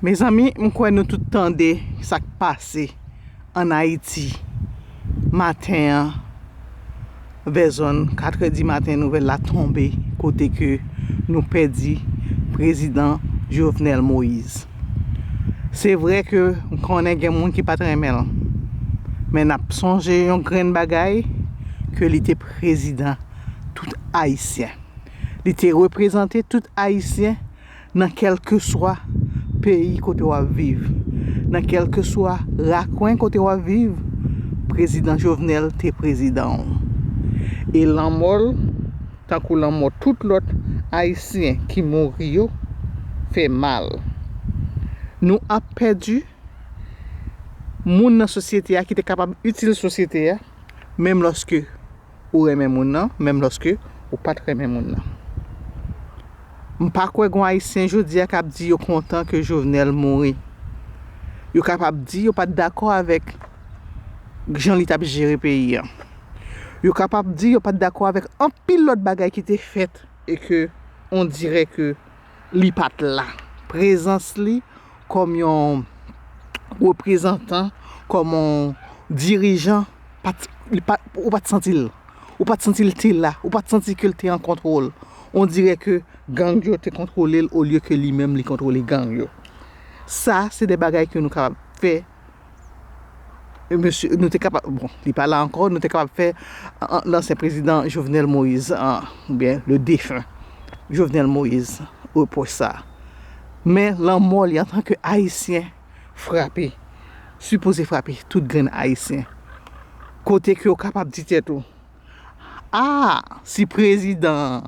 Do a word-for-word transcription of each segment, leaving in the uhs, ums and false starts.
Mezanmi, m kwè nou tout tande sa k pase ann Ayiti maten an, vè zòn katrè di maten, nouvèl la tonbe, kote ke nou pèdi prezidan Jovenel Moïse. Se vre ke m konnen gen moun ki pa t renmen l, men n ap sonje yon grenn bagay, ke li te prezidan tout Ayisyen. Li te reprezante tout Ayisyen nan kèlkeswa peyi kote w ap viv, nan kèlkeswa rakwen kote w ap viv, prezidan Jovenel te prezidan w. E lanmò l, tankou lanmò tout lòt Ayisyen ki mouri yo, fè mal. Nou ap pèdi moun nan sosyete a ki te kapab itil sosyete a, menm lòske ou renmen moun nan, menm lòske ou pa t renmen moun nan. M pa kwè gon Ayisyen jodi a k ap di yo kontan ke Jovenel mouri. Yo kapab di yo pa t dakò avèk jan li t ap jere peyi a. Yo kapab di yo pa t dakò avèk anpil lòt bagay ki te fèt e ke on dirè ke li pa t la. Prezans li kòm yon reprezantan, kòm yon dirijan, pa t, li pa, ou pa t santi l. Ou pa t santi l te la. Ou pa t santi ke l te an kontwòl. On dirè ke gang yo te kontwole l olye ke li menm li kontwole gang yo. Sa, se de bagay ke nou kapab fè. E mesye, nou te kapab, bon, li pa la ankò, nou te kapab fè, an, lansyen prezidan Jovenel Moïse, an, oubyen le defen Jovenel Moïse, repwòch sa. Men lanmò li antanke Ayisyen frape, sipoze frape tout grenn Ayisyen. Kote ke w kapab di tèt ou, a, si prezidan,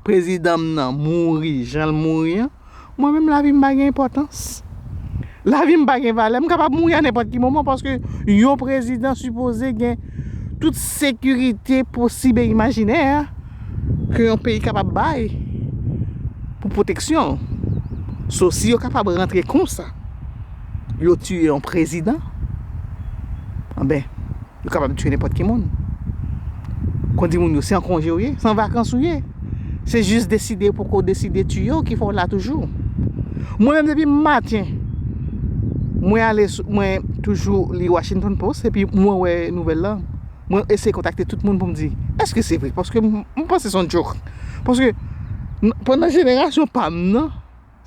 prezidan m nan mouri jan l mouri an, mwen menm lavi m pa gen enpòtans. Lavi m pa gen valè. M kapab mouri a nenpòt ki moman paske yon prezidan sipoze gen tout sekirite posib e imajinè ke yon peyi kapab bay pou pwoteksyon l. So, si yo kapab rantre konsa, yo tiye yon prezidan, anben, yo kapab tiye nenpòt ki moun. Konn di moun yo, se an konje w ye, se an vakans ou ye. Se jis deside poko deside tiye w ki fè w la toujou. Mwen menm depi maten, mwen ale sou, mwen toujou li Washington Post, epi mwen wè nouvèl la. Mwen eseye kontakte tout moun pou m di, èske se vre? Paske m, m panse se yon joke. Paske n, pandan jenerasyon pa m nan,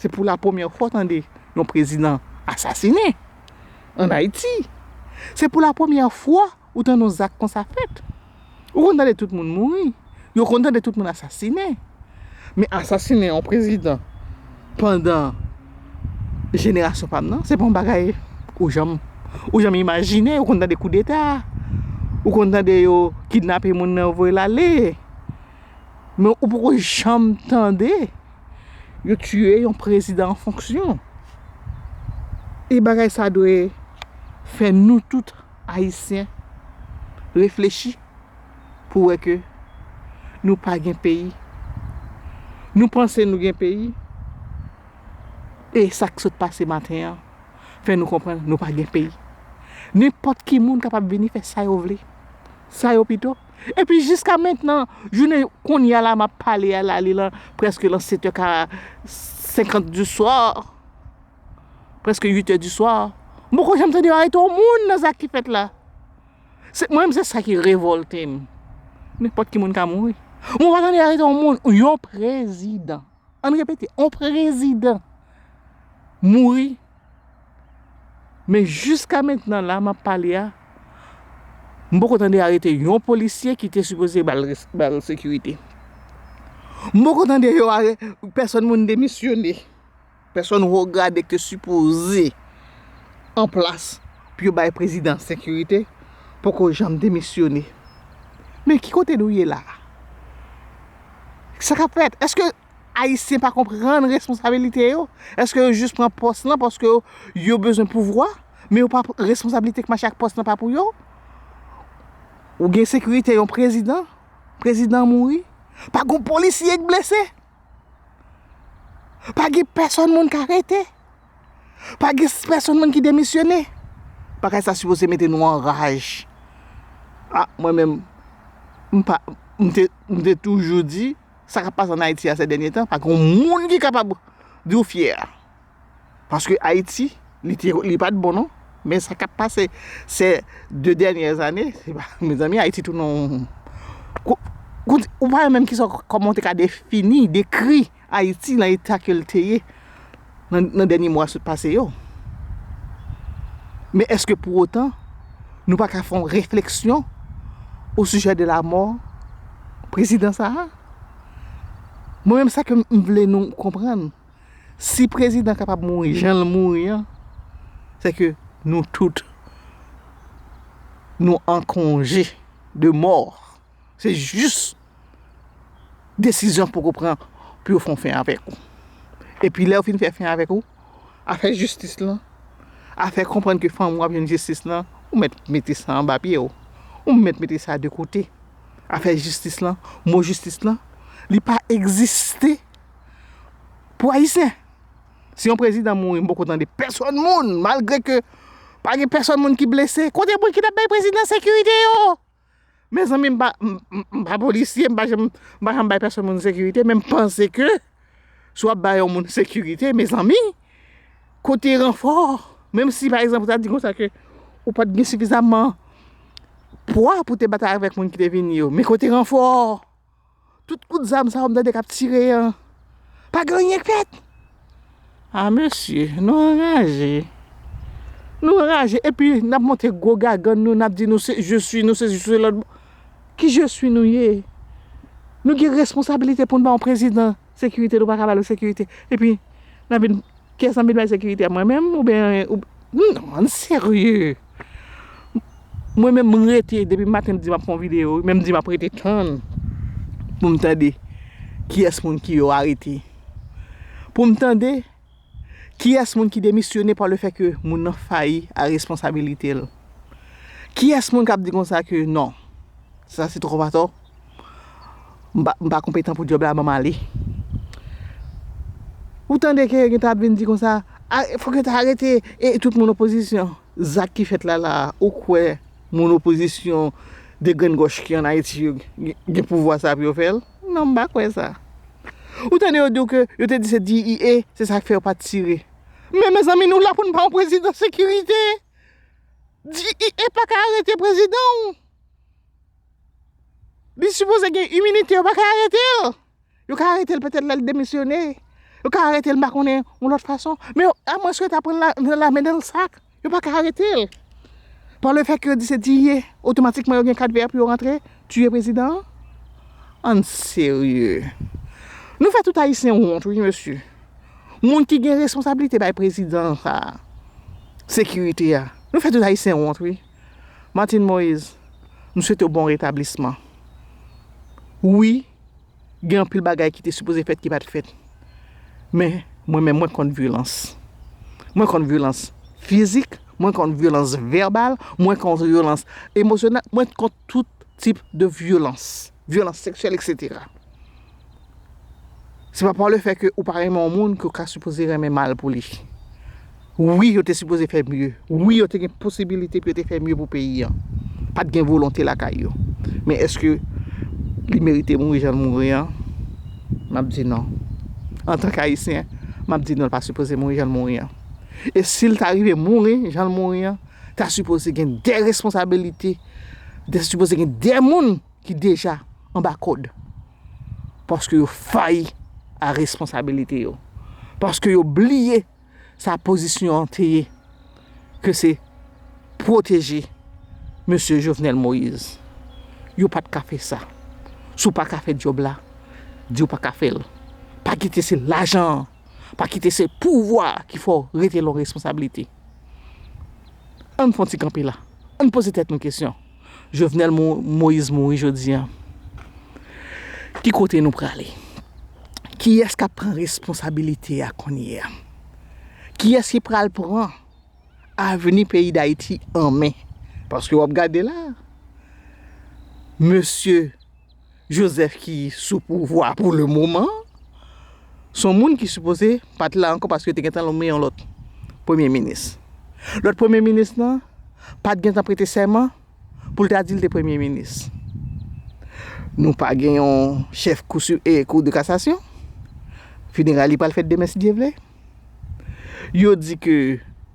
se pou la premyè fwa w tande yon prezidan asasinen ann Ayiti. Se pou la premyè fwa ou tande yon zak konsa fèt. Ou konn tande tout moun mouri. Yo konn tande tout moun asasinen. Men asasinen yon prezidan pandan jenerasyon pa m nan, se pa yon bagay ou janm, ou janm imajine. Ou konn tande koudeta. Ou konn tande yo kidnape moun nan, yo voye l ale. Men ou poko janm tande yo tiye yon prezidan an fonksyon. E bagay sa dwe fè nou tout Ayisyen reflechi pou wè ke nou pa gen peyi. Nou panse nou gen peyi, e sa k sot pase maten an fè nou konprann nou pa gen peyi. Nenpòt ki moun kapab vini fè sa yo vle, sa yo pito. Epi jiska mentnan, jounen kounye a la m ap pale a la, li lan prèske lan sèt è ka senkant di swa, prèske uit è di swa. M poko janm tande yo arete yon moun nan zak ki fèt la. Se, mwen menm, se sa ki revòlte m. Nenpòt ki moun ka mouri. Mwen pa tande arete yon moun, yon prezidan. Ann repete, yon prezidan mouri. Men jiska mentnan la m ap pale a, m poko tande arete yon polisye ki te sipoze ba l res-, ba l sekirite. M poko tande yo are-, pèsòn moun demisyone. Pèsòn wo grade ki te sipoze an plas pou yo bay prezidan sekirite, poko janm demisyone. Men ki kote nou ye la? Sa k ap fèt? Èske Ayisyen pa konprann responsabilite yo? Èske yo jis pran pòs lan paske yo, yo bezwen pouvwa, men yo pa, responsabilite k mache ak pòs lan pa pou yo? Ou gen sekirite yon prezidan, prezidan mouri, pa gen polisye k blese, pa gen pèsòn moun k arete, pa gen pèsòn moun ki demisyone. Bagay sa sipoze mete nou an raj. A, mwen menm, m pa, m te, m te toujou di, sa k ap pase ann Ayiti a sè dènye tan, pa gen moun ki kapab di w fyè. Paske Ayiti, li te, li pa t bon non. Men sa k ap pase se de dènyè zane, se pa, mezanmi, Ayiti tounen yon, kou-, kou-, ou pa wè menm kisa, kòman w te ka defini, dekri Ayiti nan eta ke l te ye nan, nan dènye mwa sot pase yo. Men èske pou otan, nou pa ka fè yon refleksyon o sijè de la mò prezidan sa a? Mwen menm, sa ke m vle nou konprann, si prezidan kapab mouri jan l mouri an, se ke nou tout, nou an konje de mò. Se jis desizyon poko pran pou yo fè yon fen avèk ou. Epi lè yo fin fè fen avèk ou, afè jistis lan, afè konprann ke fanmi w ap jwenn jistis lan, ou mèt mete sa anba pye w. Ou mèt mete sa de kote. Afè jistis lan, mo jistis lan, li pa egziste pou Ayisyen. Si yon prezidan mouri, m poko tande pèsòn moun, malgre ke pa gen pèsòn moun ki blese. Kote moun ki t ap bay prezidan sekirite yo? Mezanmi, m pa, m, m, m pa polisye, m pa janm, m pa janm bay pèsòn moun sekirite, men m panse ke si w ap bay yon moun sekirite, mezanmi, kote ranfò? Menm si, pa egzanp, ou ta di konsa ke ou pa t gen sifizaman pwa pou te batay avèk moun ki te vini yo, men kote ranfò? Tout kout zam sa yo m tande k ap tire an, pa gen anyen k fèt. A mesye, nou anraje. Nou anraje, epi n ap monte gwo gagann nou, n ap di nou se je suis, nou se je suis lòt. Ki je suis nou ye? Nou gen responsablite pou n ba yon prezidan sekirite, nou pa ka ba l sekirite. Epi, n ap vin, kiyès n ap vin bay sekirite a, mwen menm oubyen, ou, non, ann serye. Mwen menm, mwen rete depi maten, m di m ap fè yon videyo, men m di m ap rete tann pou m tande kiyès moun ki yo arete. Pou m tande kiyès moun ki demisyone pa le fè ke moun nan fayi a responsabilite l. Kiyès moun k ap di konsa ke non, sa se twòp atò, m pa, m pa konpetan pou djòb la, ban m ale. Ou tande ke yo gentan ap vin di konsa, a, fòk yo ta arete e tout moun opozisyon. Zak ki fèt la la a, ou kwè moun opozisyon de grenn gòch ki ann Ayiti yo gen, gen pouvwa sa pou yo fè l? Non, m pa kwè sa. Ou tande yo di w ke yo te di se D E A, se sa k fè yo pa t tire. Men, mezanmi, nou la pou n ba yon prezidan sekirite. D E A pa ka arete prezidan w. Li sipoze gen iminite, yo pa ka arete l. Yo ka arete l petèt lè l demisyone. Yo ka arete l, m pa konnen, yon lòt fason. Men amwenske yo ta pran l la, lame nan sak, yo pa ka arete l. Pa le fèt ke yo di se D E A, otomatikman yo gen kat vè pou yo rantre, tiye prezidan an? Ann serye. Nou fè tout Ayisyen wont, wi, mesye. Moun ki gen responsablite bay prezidan sa a sekirite a, nou fè tout Ayisyen wont, wi. Martine Moïse, m swete w bon retablisman. Wi, gen anpil bagay ki te sipoze fèt ki pa t fèt. Men, mwen menm, mwen kont vyolans. Mwen kont vyolans fizik, mwen kont vyolans vèbal, mwen kont vyolans emosyonèl, mwen kont tout tip de vyolans, vyolans seksyèl, etsetera. Se pa pa le fèt ke ou pa renmen yon moun ke w ka sipoze renmen mal pou li. Wi, yo te sipoze fè mye. Wi, yo te gen posibilite pou yo te fè mye pou peyi an. Pa t gen volonte lakay yo. Men èske li merite mouri jan l mouri an? M ap di non. Antanke Ayisyen, m ap di non, l pa sipoze mouri jan l mouri an. E si l ta rive mouri jan l mouri an, ta sipoze gen de responsabilite, te sipoze gen de moun ki deja anba kòd. Paske yo fayi a responsabilite yo. Paske yo bliye sa pozisyon an te ye, ke se pwoteje mesye Jovenel Moïse. Yo pa t ka fè sa. Si w pa ka fè djòb la, di w pa ka fè l. Pa kite se lajan an, pa kite se pouvwa a ki fè w rete lwen responsablite. Ann fè yon ti kanpe la. Ann poze tèt nou kesyon. Jovenel Mo-, Moïse mouri jodi a. Ki kote nou prale? Kiyès k ap pran responsabilite a kounye a? Kiyès ki pral pran avni peyi Dayiti an men? Paske w ap gade la, mesye Joseph ki sou pouvwa pou le moman, se yon moun ki sipoze pa t la ankò paske yo te gentan nonmen yon lòt premye minis. Lòt premye minis lan pa t gentan prete sèman pou l ta di l te premye minis. Nou pa gen yon chèf kou su-, e kou de kasasyon. Fineray li pral fèt demen si Dye vle. Yo di ke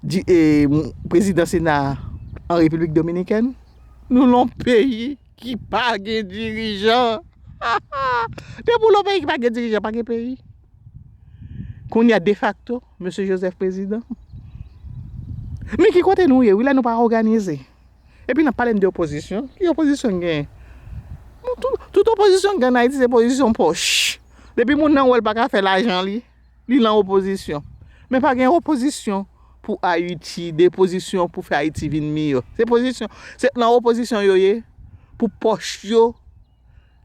di, e, prezidan Sena an Repiblik Dominikèn, nou nan yon peyi ki pa gen dirijan. Depi w nan yon peyi ki pa gen dirijan, pa gen peyi. Kounye a, defakto, mesye Joseph prezidan. Men ki kote nou ye, wi, la nou pa òganize. Epi n ap pale de opozisyon. Ki opozisyon n genyen? Bon, tout, tout opozisyon n gen an Ayiti se opozisyon pòch. Depi moun nan wè l pa ka fè lajan li, li nan opozisyon. Men pa gen opozisyon pou Ayiti, de opozisyon pou fè Ayiti vin miyò. Se pozisyon, se nan opozisyon yo ye, pou pòch yo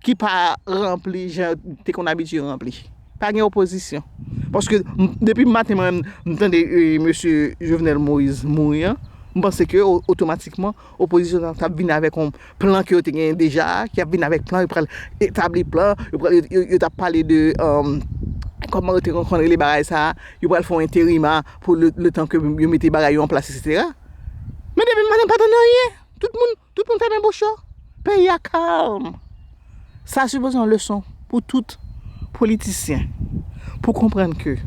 ki pa ranpli jan te konn abitye ranpli. Pa gen opozisyon. Paske m- depi maten mwen menm, m tande e, mesye Jovenel Moïse mouri an, m panse ke o- otomatikman opozisyon an t ap vin avèk yon plan ke yo te genyen deja, ki ap vin avèk plan, yo pral etabli plan, yo pral, yo, yo, yo t ap pale de, um, kòman yo te konn rele bagay sa, yo pral fè yon enterima pou le, le tan ke yo mete bagay yo an plas, etsetera. Men depi maten, m pa tande anyen. Tout moun, tout moun fèmen bouch yo. Peyi a kalm. Sa sipoze yon leson pou tout politisyen. Pou konprann ke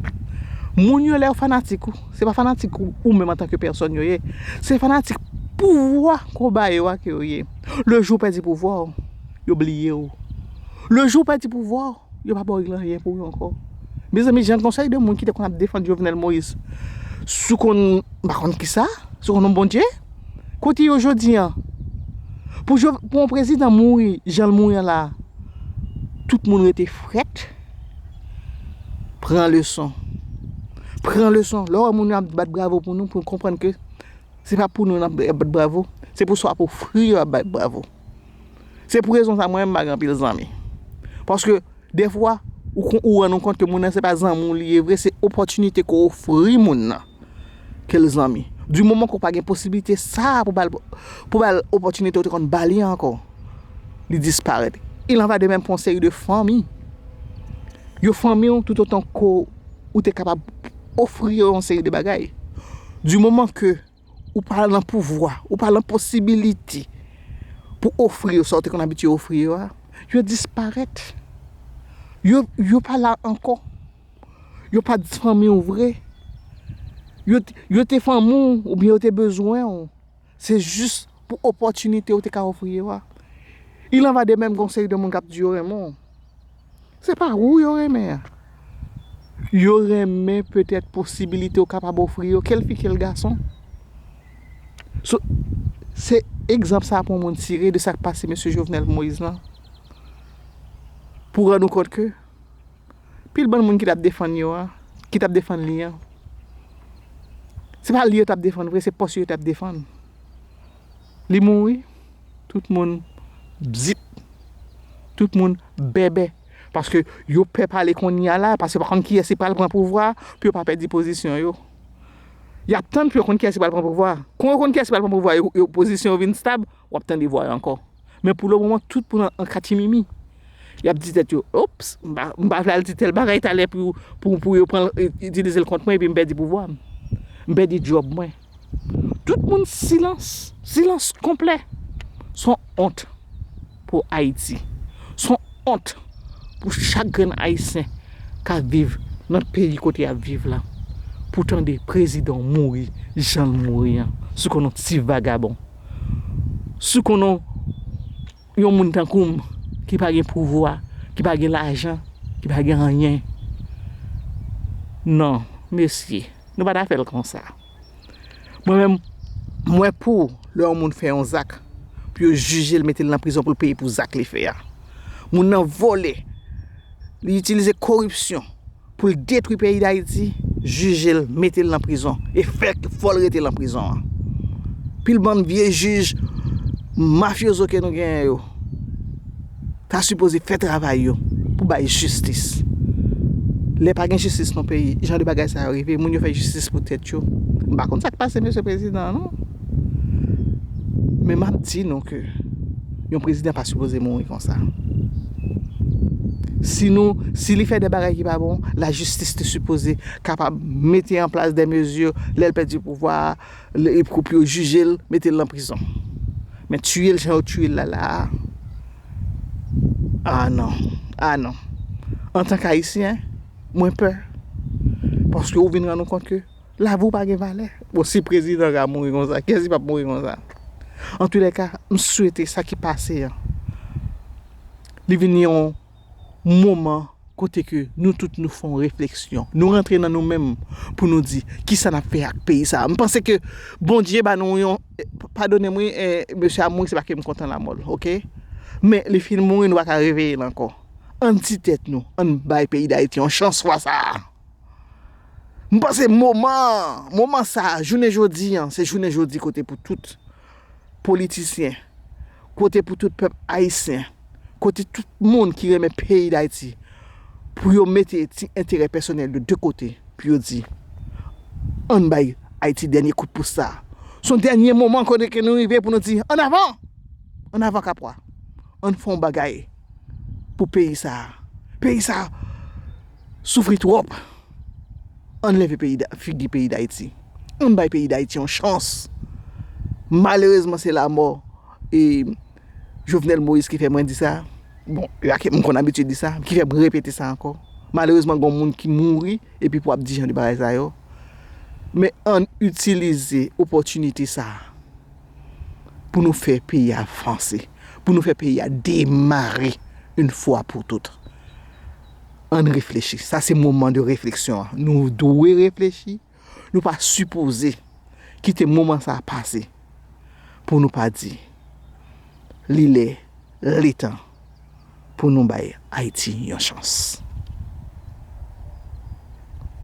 moun yo, lè yo fanatik ou, se pa fanatik ou, ou menm antanke pèsòn yo ye. Se fanatik pouvwa ke w ba yo a ke yo ye. Le jou w pèdi pouvwa w, yo bliye w. Le jou w pèdi pouvwa w, yo pa ba w anyen pou yo ankò. Mezanmi, jan konsèy de moun ki te konn ap defann Jovenel Moïse sou konn, m pa konn kisa, sou konn yon Bondye, kote yo jodi an? Pou, pou yon prezidan mouri jan l mouri an la, tout moun rete frèt. Pran leson. Pran leson. Lè w wè moun yo ap bat bravo pou nou, pou nou konprann ke se pa pou nou n ap bat bravo, se pou sa w ap ofri yo ap bat bravo. Se pou rezon sa mwen menm m pa gen anpil zanmi. Paske dèfwa, ou, ou rann ou kont ke moun nan se pa zanmi w li ye vre, se opòtinite ke w ofri moun nan ke l zanmi. Di moman ke w pa gen posiblite sa pou ba l, pou ba l opòtinite w te konn ba li ankò, li disparèt. Il en va de même pou yon seri de fanmi. Yo fanmi w toutotan ke w te kapab ofri yo yon seri de bagay. Di moman ke ou pa nan pouvwa, ou pa nan posibilite pou ofri yo sa w te konn abitye ofri yo a, yo disparèt. Yo, yo pa la ankò. Yo pa t fanmi w vre. Yo, yo te fanmi w oubyen yo te bezwen w. Se jis pou opòtinite w te ka ofri yo a. Il en va de même gen yon seri de moun k ap di yo renmen w. Se pa ou yo renmen an. Yo renmen petèt posibilite w kapab ofri yo, kèl fi, kèl gason. So, se egzanp sa pou yon moun tire de sa k pase mesye Jovenel Moïse lan. Pou rann ou kont ke pil bann moun ki t ap defann yo a, ki t ap defann li an, se pa li yo t ap defann vre, se pòs yo yo t ap defann. Li mouri, tout moun bzip, tout moun bèbè. Paske yo pè pale kounye a la, paske yo pa konn kiyès ki pral pran pouvwa, pou yo pa pèdi pozisyon yo. Y ap tann pou yo konn kiyès ki pral pran pouvwa. Kon yo konn kiyès ki pral pran pouvwa, yo, yo pozisyon yo vin stab, w ap tande vwa yo ankò. Men pou le moman, tout moun an, an katimimi. Y ap di tèt yo, ops, m pa, m pa vle al di tèl bagay talè pou, pou, pou yo pran l, e, itilize l kont mwen, epi m pèdi pouvwa m. M pèdi djòb mwen. Tout moun silans, silans konplè. Se yon wont pou Ayiti. Se yon wont pou chak grenn Ayisyen k ap viv nan peyi kote y ap viv la. Pou tande prezidan w mouri, jan l mouri an, sou konn yon ti vagabon. Sou konn yon, yon moun tankou m ki pa gen pouvwa, ki pa gen lajan, ki pa gen anyen. Non, mesye, nou pa ta fè l konsa. Mwen menm, mwen pou lè yon moun fè yon zak, pou yo jije l, mete l nan prizon pou l peye pou zak li fè a. Moun nan vòlè, li itilize koripsyon pou l detwi peyi Dayiti, jije l, mete l nan prizon, e fè fò l rete nan prizon an. Pil bann vye jij mafyozo ke nou genyen yo ta sipoze fè travay yo pou bay jistis. Lè pa gen jistis nan peyi, jan de bagay sa yo rive, moun yo fè jistis pou tèt yo. M pa konn sa k pase mesye prezidan an, non. Men m ap di nou ke yon prezidan pa sipoze mouri konsa. Si nou, si li fè de bagay ki pa bon, lajistis te sipoze kapab mete an plas de mezi lè l pèdi pouvwa a, lè, pou, pou yo jije l, mete l nan prizon. Men tiye l jan yo tiye l la la a, ah non, ah non. Antanke Ayisyen, mwen pè. Paske ou vin rann ou kont ke Lavi w pa gen valè. Bon, si prezidan ka mouri konsa, kiyès ki p ap mouri konsa? Antoulèka, m swete sa ki pase an, li vin yon moman kote ke nou tout nou fè yon refleksyon. Nou rantre nan nou menm pou nou di kisa n ap fè ak peyi sa. M panse ke Bondye ba nou yon, padone m wi, eh, mesye a mouri, se pa ke m kontan lanmò l, oke? Men li fin mouri, nou pa ka reveye l ankò. Ann di tèt nou, ann bay peyi Dayiti yon chans fwa sa a. M panse moman, moman sa a, jounen jodi an, se jounen jodi kote pou tout politisyen, kote pou tout pèp ayisyen, kote tout moun ki renmen peyi Dayiti, pou yo mete ti enterè pèsonèl yo de kote, pou yo di, ann bay Ayiti dènye kout pous sa a. Se yon dènye moman kote ke nou rive pou nou di, ann avan! Ann avan, Kapwa! Ann fè yon bagay pou peyi sa a. Peyi sa a soufri twòp. Ann leve peyi Da-, figi peyi Dayiti. Ann bay peyi Dayiti yon chans. Malerezman, se lanmò, e, Jovenel Moïse ki fè mwen di sa. Bon, e pa ke m konn abitye di sa, ki fè m repete sa ankò. Malerezman, gen moun ki mouri, epi pou ap di jan de bagay sa yo. Men ann itilize opòtinite sa a pou nou fè peyi a vanse, pou nou fè peyi a demare yon fwa pou tout. Ann reflechi. Sa se moman de refleksyon an. Nou dwe reflechi. Nou pa sipoze kite moman sa a pase pou nou pa di, li lè, li tan pou nou bay Ayiti yon chans.